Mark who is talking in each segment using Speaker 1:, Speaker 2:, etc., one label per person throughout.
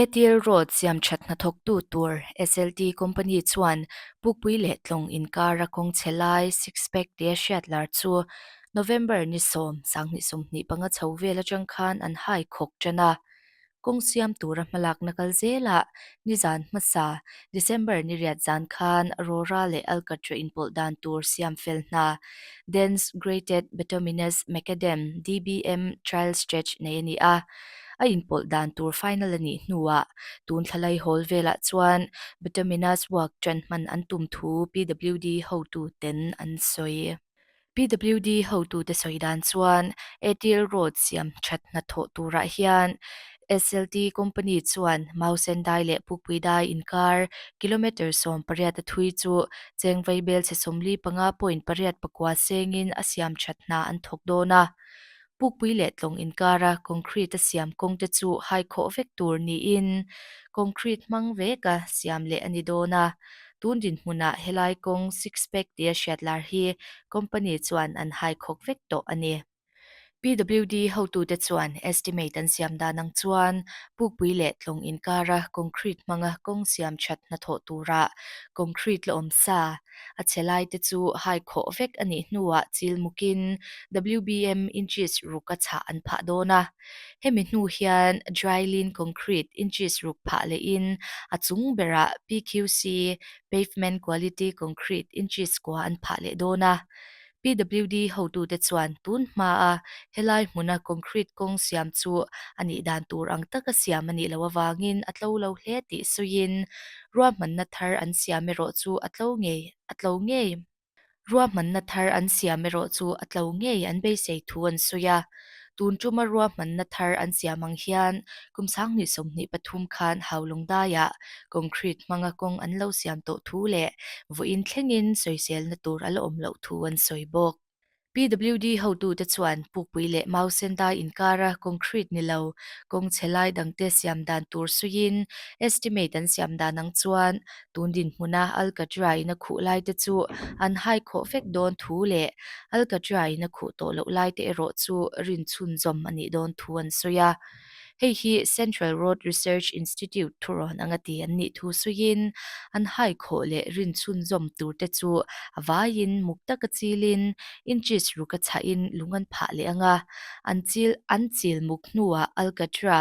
Speaker 1: ATL Road siamthat hnathawktu tur SLT Company chuan Pukpui leh Tlawng inkara kawng chhe lai six pack tia hriat lar chu November ni sawm, 2025 chho vel atang khan an hai khawk tan a. Kawng siam tura hmalakna kal zelah nizan hmasa December ni riat zan khan Rora leh Alcatra inpawlh dan tur siam fel hna Dense Graded Bituminous Macadam, DBM, Trial Stretch nei a ni a. A inpawlh dan tur final a nih hnuah tun thlalai hawl velah chuan Bituminous work ṭan hman an tum thu PWD hotuten an sawi. PWD hotute sawi dan chuan ATL Road siam that hnathawh turah hian SLT company chuan Mausendai leh Pukpuidai inkar kilometre 18 a thui chu chengvei belchhe 45.8 sengin a siam that hna an thawk dawn a. Pukpui leh Tlawng inkara concrete a siam kawngte chu hai khawh vek tur niin concrete hmang veka siam leh a ni dawn a. Tun dinhmunah helai kawng six pack tia hriat lar hi company chuan an hai khawk vek tawh a ni. PWD hotute chuan estimate an siam dan ang chuan Pukpui leh Tlawng inkara concrete hmanga kawng siam that hnathawh turah concrete la awm sa a chhe laite chu hai khawh vek a nih hnuah chil mukin WBM inches ruk a chhah an phah dawn a. Hemi hnu hian dry lean concrete inches ruk phah lehin a chung berah PQC, pavement quality concrete, inches kua an phah leh dawn a. PWD hotute chuan tun hmaa helai hmuna concrete kawng siam chu a nih dan tur ang taka siam a nih loh avangin a tlo lo hle tih sawiin ruahmanna thar an siam erawh chu a tlo ngei a tlo ngei. Ruahmanna thar an siam erawh chu a tlo ngei an beisei thu an sawi a. Tun tuma ruahmanna thar an siam ang hian kum 2023 khan Haulawngdaiah concrete hmanga kawng an lo siam tawh thu leh vawiin thlengin sawiselna tur a la awm loh thu an sawi bawk. PWD hotute chuan Pukpui leh Mausendai inkara concrete ni lo kawng chhe lai dangte siam dan tur suiin estimate an siam dan ang chuan tun dinhmuna Alcatra in a khuh laite chu an hai khawh vek dawn thu leh Alcatra in a khuh tawh loh laite erawh chu rin chhunzawm a nih dawn thu an sawi a. Hei hi Central Road Research Institute thurawn anga ti an nih thu sawiin, an hai khawh leh rin chhunzawm turte chu a vaiin muk taka chilin inches ruk a chhahin lung an phah leh ang a. An chil an chil muk hnuah Alcatra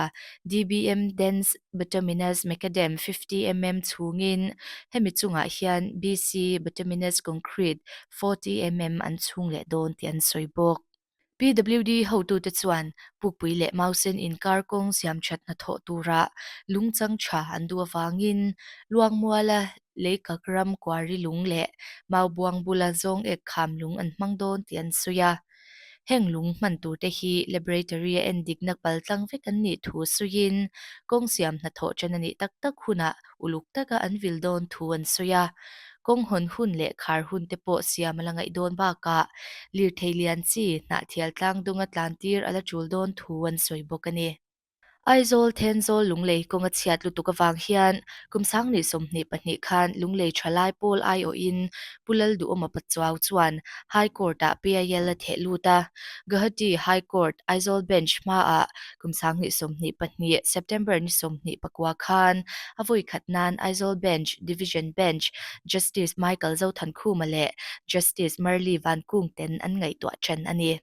Speaker 1: DBM Dense Bituminous Macadam 50 mm chhungin hemi chungah hian BC Bituminous Concrete 40 mm an chhung leh dawn tih an sawi bawk. PWD hotute chuan Pukpui leh Mausen inkar kawng siamthat hnathawh tura lungchang tha an duh avangin Luangmuala leikak ram kuari lung leh Maubuang bula zawng ek kham lung an hmang dawn tih an sawi a. Heng lung hman turte hi laboratory a endikna paltlang vek an nih thu sawiin kawng siam hnathawh ṭan a nih tak tak hunah uluk taka an vil dawn thu an sawi a. Kawng hawn hun leh khar hun te pawh siam a la ngaih dawn bakah lirthei lian chi hnahthial tlang dunga tlan tir a la tul dawn thu an sawi bawk a ni. Aizawl Thenzawl Lunglei kawng a chhiat lutuk avang hian kum 2022 khan Lunglei thalai pawl aiawhin Pu Lalduhawma Pachuau chuan High Court-ah PIL a theh lut a. Guwahati High Court Aizawl Bench hmaah kum 2022 September ni 29 khan a vawi khat nan Aizawl Bench Division Bench Justice Michael Zothankhuma leh Justice Marli Vankung ten an ngaihtuah ṭan a ni.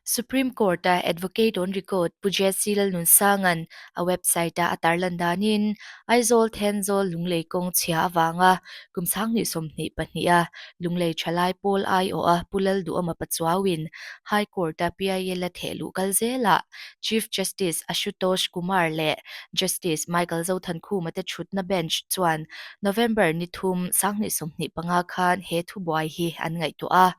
Speaker 1: Supreme Court-a Advocate on Record Pu Jesse Lalnunsanga'n a website-a a tarlan danin Aizawl Thenzawl Lunglei kawng chhia avanga kum 2022 a Lunglei thalai pawl aiawha Pu Lalduhawma Pachuauin High Court-a PIL a theh luh kal zelah Chief Justice Ashutosh Kumar leh Justice Michael Zothankhuma te thutna bench chuan November ni thum 2025 khan he thubuai hi an ngaihtuah a.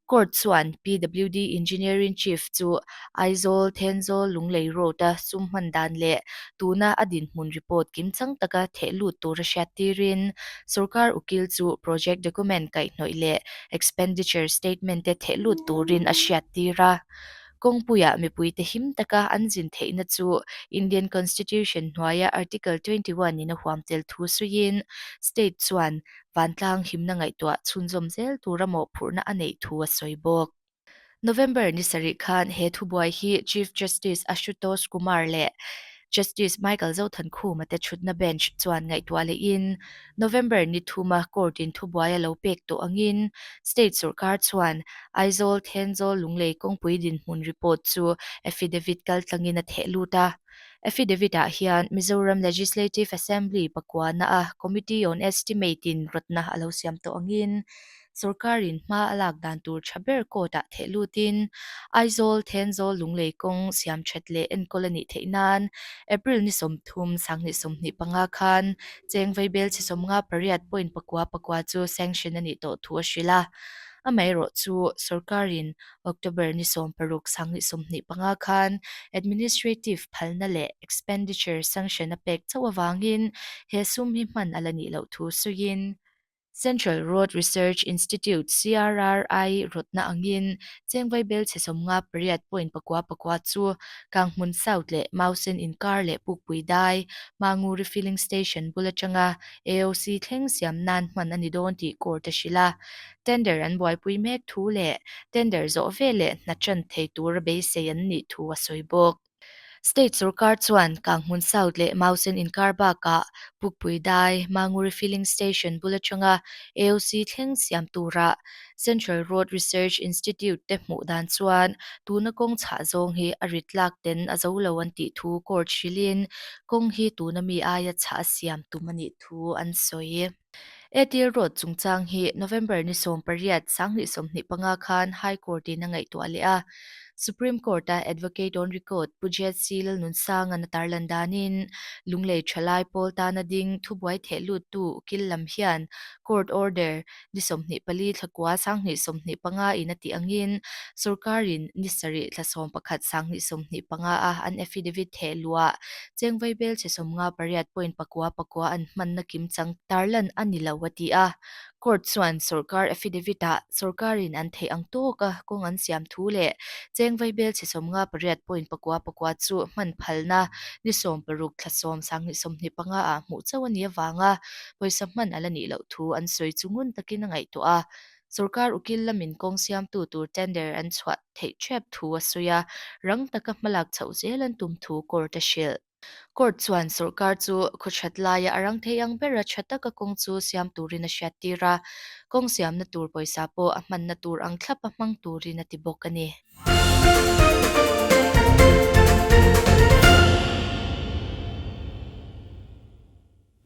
Speaker 1: Court chuan PWD Engineering Chief chu Aizawl, Thenzawl, Lunglei Road-a sum hman dan leh tuna a dinhmun report kimchang taka theh lut tura hriat tirin sorkar ukil chu project document kaihhnawih leh expenditure statement te theh lut turin a hriat tir a. Kawngpuiah mipuite him taka an zin theihna chu Indian Constitution hnuaia Article 21 in a huam tel thu sawiin state chuan vantlang himna ngaihtuah chhunzawm zel tura mawhphurhna a neih thu a sawi bawk. November ni sarih khan he thubuai hi Chief Justice Ashutosh Kumar leh Justice Michael Zothankhuma te thutna bench chuan ngaihtuah lehin November ni thuma court in thubuai a lo pek tawh angin state sorkar chuan Aizawl Thenzawl Lunglei kawngpui dinhmun report chu affidavit kaltlangin a theh lut a. Affidavit ah hian Mizoram Legislative Assembly pakuana a Committee on Estimate in rawtna a lo siam tawh angin Sorkarin hma a lak dan tur tha ber court ah theh lutin Aizawl, Thenzawl, Lunglei kawng siam that leh enkawl a nih theih nan April ni 30, 2025 khan cheng vaibel chhe 58.4 pakua chu sanction a nih tawh thu a hrilh a. Amaherawh chu sorkarin October ni 16, 2025 khan administrative phalna leh expenditure sanction a pek chauh avangin he sum hi hman a la nih loh thu sawiin Central Road Research Institute, CRRI, rawtna angin cheng vaibel chhe 58.4 pakua chu Kanghmun South leh Mausen inkar leh Pukpui Dai, Mangu Refilling Station bul atanga AOC thleng siam nan hman a ni dawn tih court a hrilh a. Tender an buaipui mek thu leh tender zawh veleh hna tan thei tura beisei an nih thu a sawi bawk. State sorkar chuan Kanghmun South leh Mausen inkar bakah Pukpui Dai, Mangu Refilling Station bul atanga AOC thleng siam tura Central Road Research Institute te hmuh dan chuan tuna kawng chhah zawng hi a rit lak ten a zo lo an tih thu court hrilhin kawng hi tuna mi aia chhah a siam tum a nih thu an sawi. Airtel Road chungchang hi November ni 18, 2025 khan High Court-in a ngaihtuah leh a. Supreme Court-a Advocate on Record Pu JC Lalnunsanga'n a tarlan danin, Lunglei thalai pawl tana ding thubuai theh luttu ukil lam hian Court Order ni 24 thlakua 2025 in a tih angin sorkarin ni 7 thla 11 2025 a an affidavit theh luah Cheng vaibel chhe 58.4 pakua an hmanna kimchang tarlan a ni lo a ti a. Court chuan sorkar affidavit-ah sorkarin an theih ang tawka kawng an siam thu leh cheng vaibel chhe 58.4 pakua chu hman phalna ni 16 thla 10 2025 ah hmuh chauh a nih avanga pawisa hman a la nih loh thu an sawi chu ngun takin a ngaihtuah a. Sorkar ukil lamin kawng siamtu tur tender an chhuah theih ṭhep thu a sawi a, rang taka hmalak chhoh zel an tum thu court a hrilh. Court chuan sorkar chu khawṭhat laia a rang thei ang bera ṭha taka kawng chu siam turin a hriattir a, kawng siamna tur pawisa pawh a hmanna tur ang thlapa hmang turin a ti bawk a ni.